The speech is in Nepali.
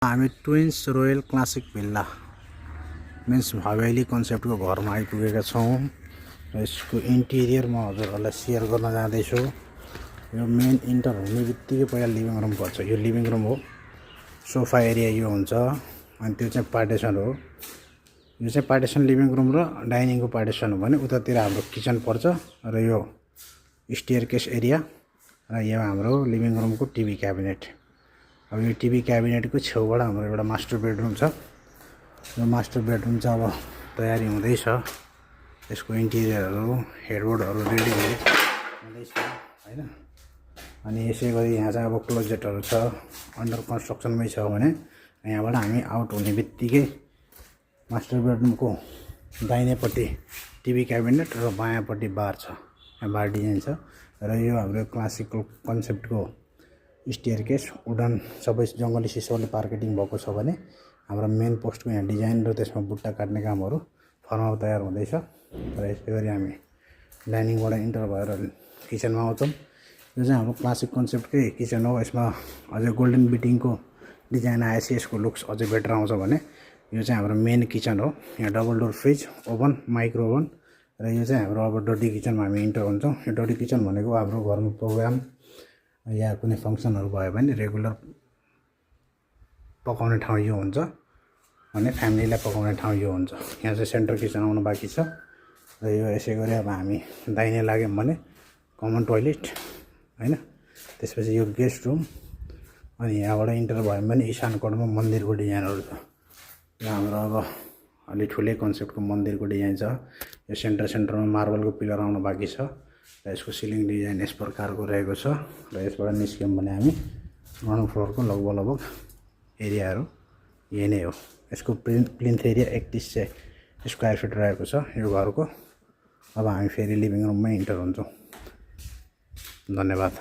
हामी twins royal classic villa means हवेली कन्सेप्टको घरमा आइपुगेका छौँ र यसको इन्टिरियर म हजुरहरूलाई सेयर गर्न जाँदैछु। यो मेन इन्टर हुने बित्तिकै पहिला लिभिङ रुम पर्छ। यो लिभिङ रुम हो, सोफा एरिया यो हुन्छ, अनि त्यो चाहिँ पार्टिसन हो। यो चाहिँ पार्टिसन लिभिङ रुम र डाइनिङको पार्टिसन हो भने उतातिर हाम्रो किचन पर्छ र यो स्टेयरकेस एरिया र यो हाम्रो लिभिङ रुमको टिभी क्याबिनेट। अब यो टिभी क्याबिनेटको छेउबाट हाम्रो एउटा मास्टर बेडरुम छ। यो मास्टर बेडरुम चाहिँ अब तयारी हुँदैछ। यसको इन्टिरियरहरू हेडबोर्डहरू रेडी हुँदैछ हैन। अनि यसै गरी यहाँ चाहिँ अब क्लोजेटहरू छ, अन्डर कन्स्ट्रक्सनमै छ भने यहाँबाट हामी आउट हुने बित्तिकै मास्टर बेडरुमको दाहिनेपट्टि टिभी क्याबिनेट र बायाँपट्टि बार छ। यहाँ बार डिजाइन छ र यो हाम्रो क्लासिकल कन्सेप्टको स्टेयरकेस वुडन सबै जङ्गली सिसोले पार्केटिङ भएको छ भने हाम्रो मेन पोस्टको यहाँ डिजाइन र त्यसमा बुट्टा काट्ने कामहरू फर्ममा तयार हुँदैछ। र यसै गरी हामी डाइनिङबाट इन्टर भएर किचनमा आउँछौँ। यो चाहिँ हाम्रो क्लासिक कन्सेप्टकै किचन हो। यसमा अझै गोल्डन बिटिङको डिजाइन आएपछि यसको लुक्स अझै बेटर आउँछ भने यो चाहिँ हाम्रो मेन किचन हो। यहाँ double door fridge, oven, micro oven र यो चाहिँ हाम्रो अब डटी किचनमा हामी इन्टर हुन्छौँ। यो डटी किचन भनेको हाम्रो घरमा प्रोग्राम या कुनै फङ्सनहरू भयो भने रेगुलर पकाउने ठाउँ यो हुन्छ भने फ्यामिलीलाई पकाउने ठाउँ यो हुन्छ। यहाँ चाहिँ सेन्टर किचन आउनु बाँकी छ। र यो यसै गरी अब हामी दाहिने लाग्यौँ भने कमन टोइलेट हैन, त्यसपछि यो गेस्ट रुम, अनि यहाँबाट इन्टर भयौँ भने ईशान कोणमा मन्दिरको डिजाइनहरू छ। यो हाम्रो अब अलि ठुलै कन्सेप्टको मन्दिरको डिजाइन छ। यो सेन्टरमा मार्बलको पिलर आउनु बाँकी छ र यसको सिलिङ डिजाइन यस प्रकारको रहेको छ। र यसबाट निस्क्यौँ भने हामी ग्राउन्ड फ्लोरको लगभग एरियाहरू यही नै हो। यसको प्लिन्थ एरिया 3100 स्क्वायर फिट रहेको छ यो घरको। अब हामी फेरि लिभिङ रुममै इन्टर हुन्छौँ। धन्यवाद।